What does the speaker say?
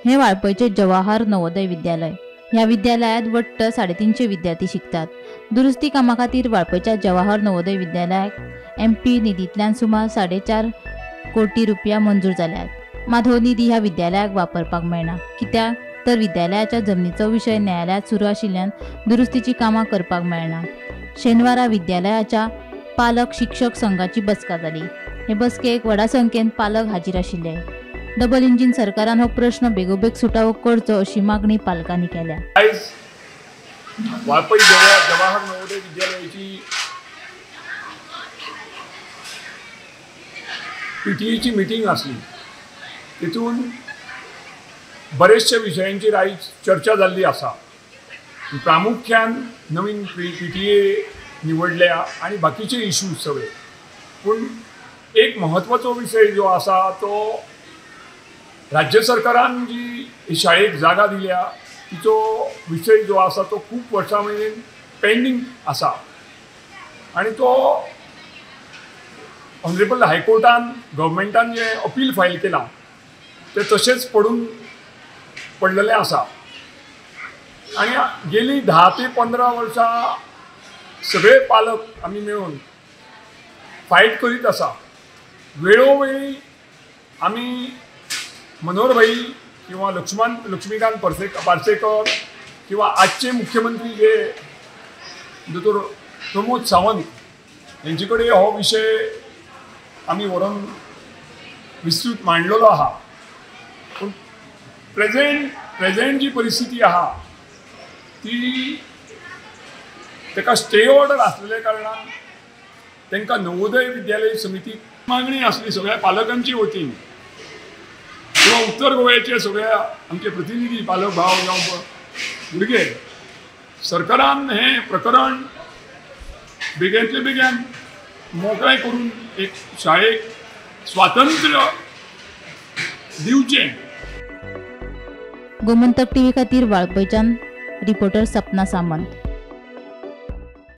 हे वाळपयचे जवाहर नवोदय विद्यालय. ह्या विद्यालयात वट्ट 350 विद्यार्थी शिकतात. दुरुस्ती कामा खातीर वाळपयच्या जवाहर नवोदय विद्यालयाक एमपी निधींतल्यान सुमार 4.5 कोटी रुपया मंजूर जाल्यात. मात हो निधी ह्या विद्यालयाक वापरपाक मेळना, कित्याक तर विद्यालयाच्या जमनीचो विशय न्यायालयात सुरू आशिल्ल्यान दुरुस्तीची कामां करपाक मेळना. शेनवारा विद्यालयाच्या पालक शिक्षक संघाची बसका जाली. हे बसकेक व्हडा संख्येन पालक हाजीर आशिल्ले. डबल इंजिन सरकारान हो प्रश्न बेगोबेग सुटावो करचो अशी मागणी पालकांनी केल्या. आयज वाळपय जवाहर नवोदय विद्यालयाची पीटीएची मिटींग आसली. तितून बरेचशे विशयांचेर आयज चर्चा जाल्ली आसा. प्रामुख्यान नवीन पीटीए निवडल्या आनी बाकीचे इश्यूज सगळे. पूण एक म्हत्वाचो विशय जो आसा तो राज्य सरकारान जी शाळेक जागा दिल्या तिचो विशय जो आसा तो खूब वर्सां मेरेन पेंडींग आसा आनी तो ऑनरेबल हायकोर्टान गव्हर्मेंटान जें अपील फायल केलां तें तशेंच पडून पडलेलें आसा. आनी गेली 10 ते 15 वर्सां सगळे पालक आमी मेळून फायट करीत आसा. वेळोवेळी आमी मनोहर भाई किंवा लक्ष्मीकांत पार्सेकर किंवा आजचे मुख्यमंत्री जे दोतोर प्रमोद सावंत हेंचे कडेन हो विशय आमी व्हरून विस्तृत मांडलेलो आहा. पूण प्रेजेंट जी परिस्थिती आहा ती ताका स्टे ऑर्डर आसलेल्या कारणान तांकां नवोदय विद्यालय समितीक मागणी आसली सगळ्या पालकांची वतीन किंवा उत्तर गोव्याचे सगळ्या आमचे प्रतिनिधी पालक भाव जावं भुरगे, सरकारान हें प्रकरण बेगींतले बेगीन मोकळें करून एक शाळेक स्वातंत्र्य दिवचें. गोमंतक टीव्ही खातीर वाळपयच्यान रिपोर्टर सपना सामंत.